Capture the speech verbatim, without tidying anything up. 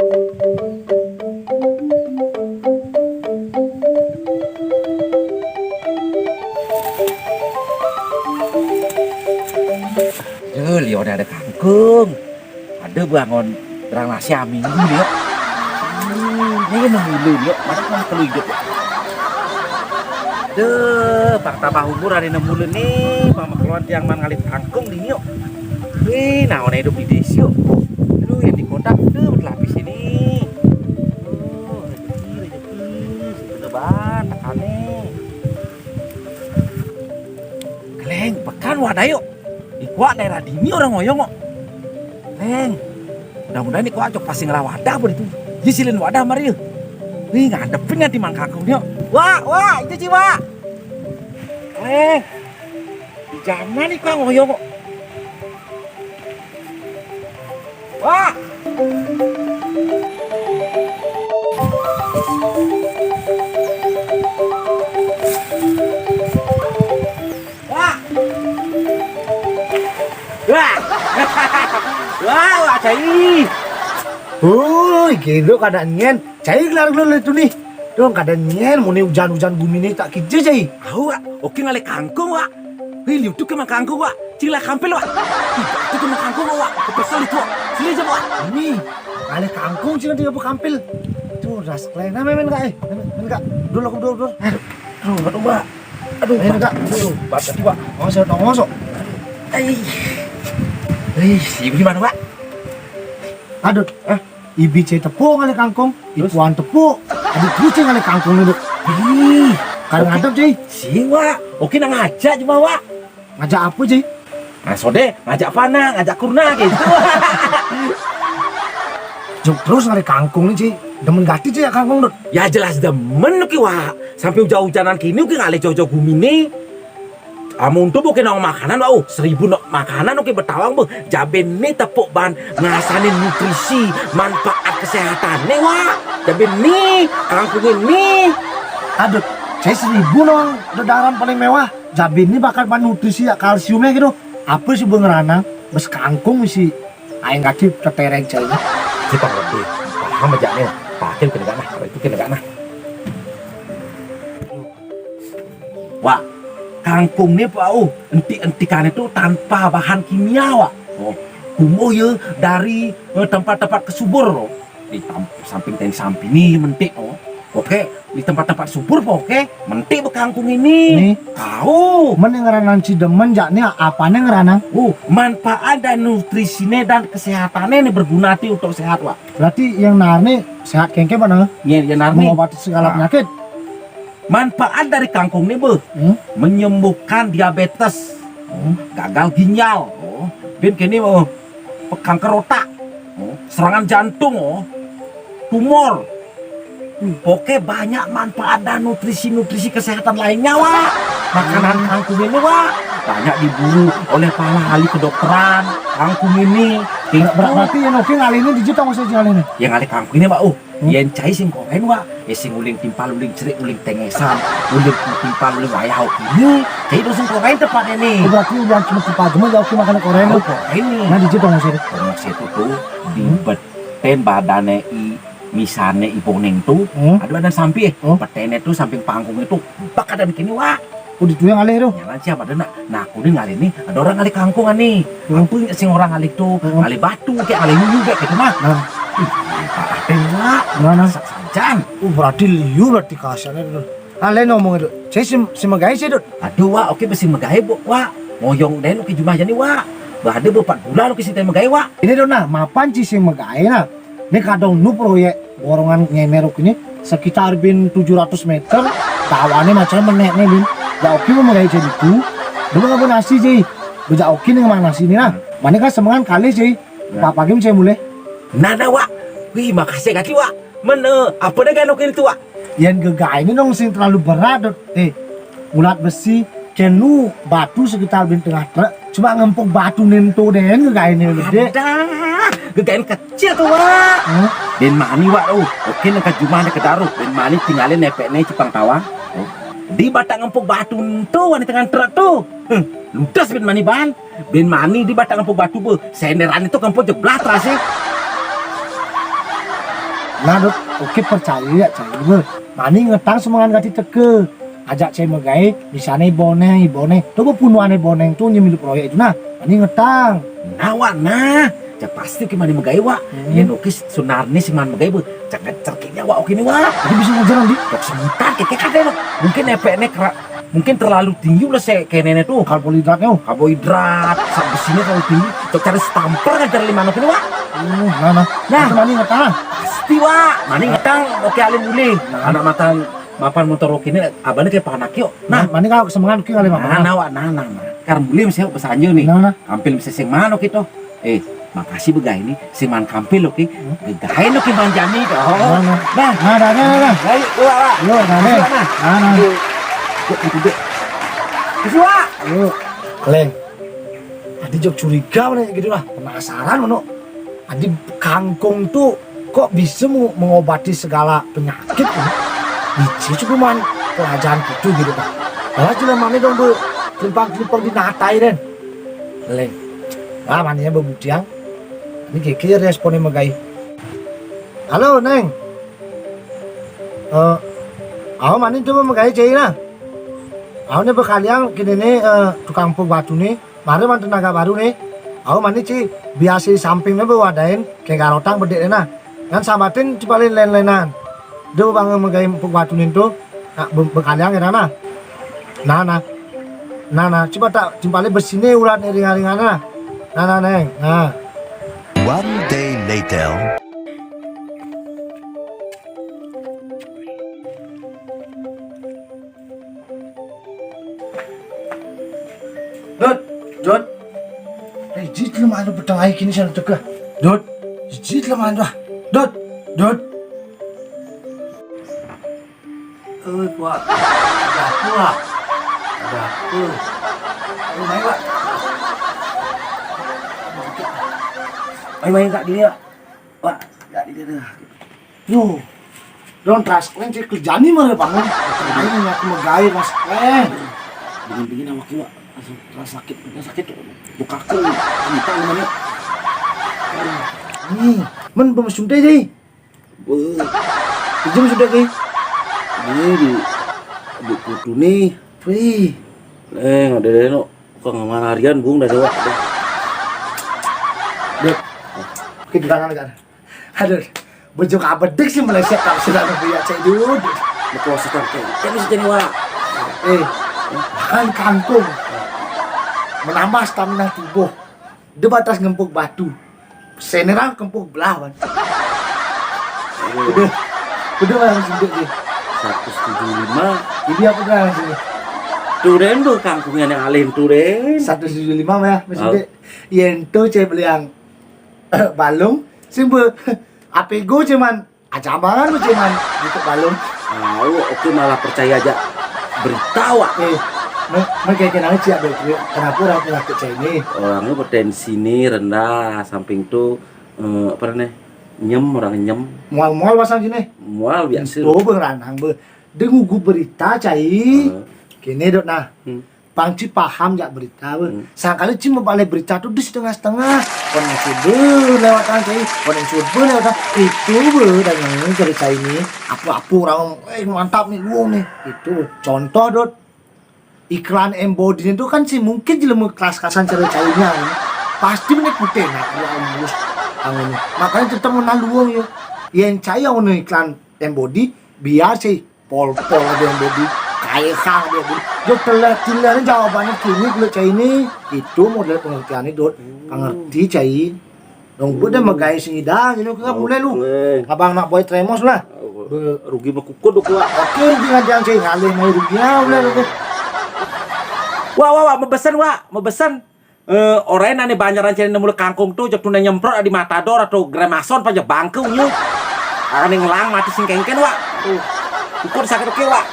Duh, liau ada kangkung. Ada bangun orang nasi aminggu dia. Hmm, ini nemu lu dia. Mana kan kalau hidup? Duh, bak tambah umur ada nemu lu nih. Mama keluar tiang man ngalih kangkung di yuk. Wih, nah, orang hidup di desa yuk. Aduh, yang di kota tuh berlapis ini. Oh, rezeki, rezeki, sebenernya banget, aneh. Keleng, pekan wadah yuk. Ikuak daerah dini orang ngoyong kok. Neng, mudah-mudahan ikuak cok pasti ngelah wadah beritu. Dia silin wadah mari. Wih, ngadepin nanti mangkakung yuk. Wah, wah, itu sih, wah. Neng, di zaman ikuak ngoyong kok. Wah. Wah. Wah. Wah, wah, cai. Hui, gelo kada nyen. Cai kelar dulu itu nih. Dong kada nyen, muni hujan-hujan gumi nih tak kija cai. Au, Wak. Oke ngalih kangkung, Wak. Wih, liu tu kemang kangkung, Wak. Cila kampil, Wak. Ih, tu kemang kangkung, Wak. Kepesel itu, Wak. Sini aja, Wak. Ini, ngalih kangkung cina tiga puluh kampil. Tuh, ras klena main, main, Kak. Eh, main, main, Kak. Dulu, aku dulu, dulu. Aduh, aduh, Wak. Aduh, Ayo, Kak. Aduh, baca tuh, Wak. Ngosok, ngosok. Eh, eh, ibu di mana, Wak? Aduh, eh, ibi cai tepuk ngalih kangkung, terus? Ipuan tepuk. Aduh, terus cai ngalih kangkung nih, Dok. Ih, kada ngadep, cai. Sing, Wak. Oke, nang ngajak cuma, Wak. Ngajak apa, cai? Nah, sode, ngajak panah, ngajak kurna gitu. Jok terus ngalih kangkung nih, cai. Demen gati, cai, ya kangkung, Dok. Ya jelas demen ki, Wak. Sampai hujan-hujanan kini ki ngalih jojo gumi nih. Amun tu bukan nong makanan, Wak. Oh, seribu nong makanan oke betawang, beuh. Jabe ni tepuk ban ngasanin nutrisi, manfaat kesehatan ni, Wak. Jabe ni, kangkung ini. Aduh, cai seribu nong dedaran paling mewah. Jabe ni bakal ban nutrisi ya, kalsiumnya gitu. Apa sih beuh ngeranang? Bes kangkung isi. Aing kaki ketereng cai. Si Pak Rodi, paham aja nih. Pakai kena gak nah, kalau itu kena gak nah. Wak, kangkung ni, Pak, oh, entik-entikannya tu tanpa bahan kimia, Wak. Oh, tumbuh ya dari, eh, tempat-tempat kesubur, oh. Di tam-, samping tadi samping ni mentik, oh. Oke, di tempat-tempat subur, oke, mentik bekangkung ini. Nih. Tahu. Men yang ngeranan si demen jak ni apa nih ngeranan? Oh, manfaat dan nutrisinya dan kesehatannya nih berguna ti untuk sehat, Wak. Berarti yang nar ni sehat kengke mana? Iya, yang nar ni. Mengobati segala penyakit. Manfaat dari kangkung ni, beuh. Hmm? Menyembuhkan diabetes. Hmm? Gagal ginjal. Oh, bin kini, oh, kanker otak. Oh, serangan jantung, oh. Tumor. Hmm. Oke, banyak manfaat dan nutrisi-nutrisi kesehatan lainnya, Wak. Makanan kangkung ini, Wak. Banyak diburu oleh para ahli kedokteran. Kangkung ini. Ber-, ber-, berarti yang oke ngalih ini digital maksudnya ngalih ini? Yang ngalih kangkung ini, Wak. Oh. Hmm? Yen cai sing koren, Wak. Ya sing uling timpal, uling cerik, uling tengesan, uling timpal, uling wayah, oke. Ini cai dong sing koren tepat ini. Oh, berarti udah cuma timpal cuma jauh cuma kena koren. Oh, koren ini. Nah, digital maksudnya. Koren situ tuh, hmm, di beten badannya i, misalnya i boneng tuh, hmm, ada badan samping, eh. Oh. Betennya tuh samping panggungnya tuh, bak ada bikin, Wak. Oh, di tuyang alih tu. Jangan siapa ada nak. Nah, aku ni ngalih ni, ada orang ngalih kangkung ni. Hmm. Apa sing orang ngalih tu? Hmm. Ngalih batu, kayak ngalih yuyu, kayak gitu mah. Nah. Ih, parah teh, Wak. Nah, nah. Sak sajan. Oh, berarti liu berarti kasarnya tu. Alih ngomong tu. Saya si, si megai saya, Dut. Aduh, Wak, oke, besi megai, Bu, Wak. Ngoyong den, oke, jumah jadi, Wak. Bah, ada bepat bulan, oke, si teh megai, Wak. Ini, Dut, nah, mapan si, si megai, nah. Ini kadang nu proyek borongan ngener ini sekitar bin tujuh ratus meter, dawane macam menek nih, bin. Ya oke, mau mulai jadi tu. Dulu nggak nasi, Ji. Bejak oke nih, mana nasi nih, nah. Mana kan semengan kali, Ji. Ya. Papa game saya mulai. Nada, Wak. Wih, makasih kaki, Wak. Men, eh, apa deh kan oke itu, Wak? Yang gegai ini dong sing terlalu berat, Dut. Eh, ulat besi, kenu batu sekitar bin tengah truk, cuma ngempuk batu nento den gegai ini gede. Ada, gegai kecil tuh, Wak. Hmm? Bin mani, Wak, oh. Oke, nang ke jumah, nang ke daruh. Bin mani tinggalin nepek nih cipang tawang. Oh. Di batang ngempuk batu nento, di tengah truk tuh. Hmm, ludes bin mani ban. Bin mani di batang ngempuk batu, beuh. Senderan itu ngempuk jeblah terasi. Nah, Dut, oke, percaya ya, cai, be. Mani ngetang semengan gati teke. Ajak cai megai, misalne ibone, ibone. Coba punuane ibone tu nye milu proyek itu, nah. Mani ngetang. Nah, Wak, nah. Cak pasti oke mani megai, Wak. Hmm. Yen oke sunarne sing man megai, be. Cak cerkitnya, Wak, oke nih, Wak. Jadi bisa ngejar nanti. Cak sebentar, keke kade, Wak. Mungkin efeknya kera-, mungkin terlalu tinggi ulah se kenene tu. Karbohidratnya, oh. Karbohidrat, sa-, besinya terlalu tinggi. Cok cari stamper kan cari lima kilo, Wak. Oh, nah, nah. Nah. Itu mani ngetang. Pasti, Wak. Mani ngetang, oke, alim ulih. Nah. Anak matang mapan motor oke ini, abane kayak panak yuk. Nah. Nah, mani kalau kesemengan oke kali, Mak. Nah, nah, Wak, nah, nah, nah. Kar mulai mesti besanjung nih. Nah, nah. Kampil mesti sing man oke to. Eh, makasih begai nih, sing man kampil oke. Hmm. Begai oke manjani to. Nah, nah. Nah. Nah, dah, dah, dah, dah. Baik, Wak, Wak. Yo, dah, deh. Wak, nah. Nah, nah. Yo. Yuk, yuk, yuk. Kasih, Wak. Yo. Leng. Adi jok curiga mana gitu lah. Penasaran mana. Adi kangkung tu kok bisa mu-, mengobati segala penyakit, ya? Biji cukup man kerajaan gitu gitu, Pak. Malah jelema ni dong, Bu. Kelimpang-kelimpang di natai, Den. Leng. Ah, maninya bebutiang. Ini kiki responnya megai. Halo, Neng. Eh, awa mani coba megai cai lah. Awa ni bekaliang kini ni, eh, tukang puk batu ni. Mari man tenaga baru ni. Awa mani ci biasa samping ni bewadain ke garotang bedek ni nah. Ngan sambatin ci paling lain-lainan. Dia bang megai puk batu ni tu. Nak be-, bekaliang ya nah. Nah, nah. Nah, nah. Coba tak timpali besini ulat ni ringan-ringan nah. Nah, nah, Neng. Nah. One day later. Dut, Dut. Eh, jit lu malu petang air kini sana teka. Dut, jit lu malu ah. Dut, Dut. Eh, kuat. Ada apa, Wak? Ada apa? Ayo, main, Wak. Ayo, main kat dia. Wak, kat dia dah. Yo. Don ras keren cek kerjani mana bangun. Ayo, aku megai ras keren. Dingin-dingin awak, Wak. Ras, ras sakit, ras sakit. Bukaku. Entah mana. Ni, men belum suntik, Jai. Beuh. Jam sudah ke? Ini di, di kutu nih. Wih. Eh, ada deh, no. Kok ngamar harian, Bung, dari wak. Dek. Oke, di kanan, kan. Aduh. Bejok abedik sih meleset tak sudah lebih ya, cek dulu. Betul, sekarang. Tapi sih jadi wak. Eh, makan kangkung. Menambah stamina tubuh. Dia batas ngempuk batu. Senerang kempuk belah, Wan. Udah. Udah, Wan, masih hidup dia. Seratus tujuh lima. Ini apa dah masih? Turen tuh kangkungnya nih alin turen. Seratus tujuh lima ya, masih hidup. Yen tuh cek beli yang balung, simple. Apego cuman Acaman lu cuman gitu balum. Tahu, oke malah percaya aja berita, wak. Eh, me, me kayak kenapa sih ada, kenapa orang penyakit saya ini? Orangnya potensi nih rendah, samping tuh, eh, apa namanya, nyem, orang nyem. Mual-mual pasang sini. Mual biasa. Tuh, bang ranang, be. Dia ngugu berita, cai. Kini dok nah. Pang ci paham jak berita, be. Sangkali ci mebalik berita tu di setengah-setengah. Konen sudah lewat angke, konen sudah lewat itu, be, dan yang cerita ini apa-apa orang, eh, mantap nih, luang nih. Itu contoh, Dot. Iklan embody itu kan sih mungkin jelema kelas-kelasan cara cairnya, kan. Pasti menek putih, nah, ya, embus. Makanya tetap menang luang ya. Yang cair yang iklan embody, biar sih pol-pol ada yang bodi, kaisang ada yang bodi. Dia telah, telah jawabannya kini kalau cai ini, itu model pengertiannya, Dot. Pengerti cai. Dong, udah megai sing ida, jadi aku mulai lu. Abang nak boy tremos lah. Rugi mekukut aku, Wak. Oke, rugi ngaji yang cai ngalih, mai rugi ya, udah, udah. Wak, wak, wak, mau pesen, wak, mau pesen. Eh, orang nane banjaran cene nemu kangkung tu, cek tuna nyemprot di Matador atau Gramason paja bangke unyu. Akan yang ngelang mati sing kengken, wak. Tuh. Ukur sakit oke, wak.